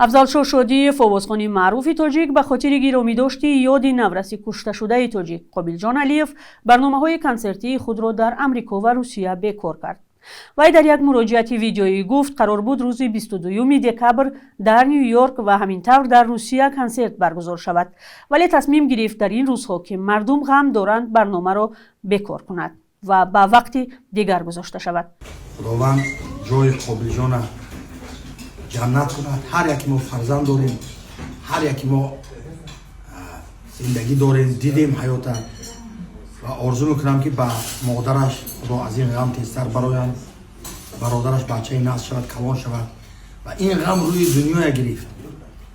Афзалшоҳ Шодиев, овозхони маъруфи тоҷик, ба хотири гиромӣ дошти ёди навраси кушташудаи тоҷик Қобилҷон Алиев барномаҳои консертии худро дар Амрико ва Русия бекор кард. Вай дар як муроҷиати видеоӣ гуфт, қарор буд рӯзи 22 декабр дар Ню Йорк ва ҳамин тавр дар Русия консерт баргузор шавад, вале тасмим гирифт дар ин рӯзҳо, ки мардум ғам доранд, барномаро бекор кунад ва ба вақти дигар гузошта шавад. Худованд ҷои Қобилҷона ҷаннат кунад. Ҳар яке мо фарзанд дорем, ҳар яке мо зиндагӣ дорем, дидем ҳаёта ва орзу мекунам, ки ба модараш Худо аз ин ғам тезтар бароянд, бародараш бачаи насл шавад, калон шавад ва ин ғам рӯи дунёя гирифт,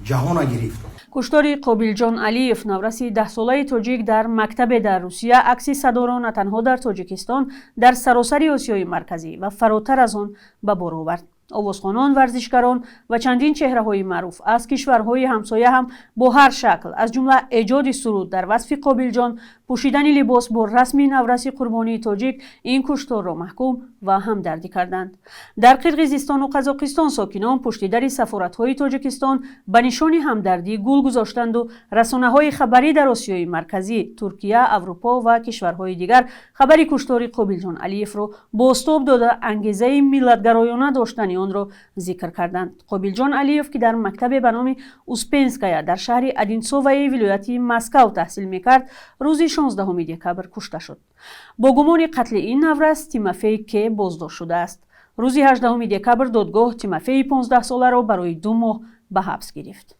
ҷаҳона гирифт. Куштори Қобилҷон Алиев, навраси 10-солаи тоҷик, дар мактабе дар Русия акси садоро на танҳо дар Тоҷикистон, дар саросари Осиёи Марказӣ ва фаротар аз он ба бор овард. Овозхонон, варзишгарон ва чандин чеҳраҳои маъруф аз кишварҳои ҳамсоя ҳам бо ҳар шакл, аз ҷумла эҷоди суруд дар васфи Қобилҷон, пӯшидани либос бо расми навраси қурбонии тоҷик, ин кушторро маҳкум ва ҳамдардӣ карданд. Дар Қирғизистону Қазоқистон сокинон пушти дари сафоратҳои Тоҷикистон ба нишони ҳамдардӣ гул гузоштанду расонаҳои хабарӣ дар Осиёи Марказӣ, Туркия, Аврупо ва кишварҳои дигар хабари куштори Қобилҷон Алиевро бозтоб дода, ангезаи миллатгароёна доштани онро зикр карданд. Қобилҷон Алиев, ки дар мактабе ба номи Успенская дар шаҳри Одинсовои вилояти Москав таҳсил мекард, рӯзи 16 декабр кушта шуд. Бо гумони қатли ин наврас Тимофей К боздошт шудааст. Рӯзи 18 декабр додгоҳ Тимофеи 15-соларо барои 2 моҳ ба ҳабс гирифт.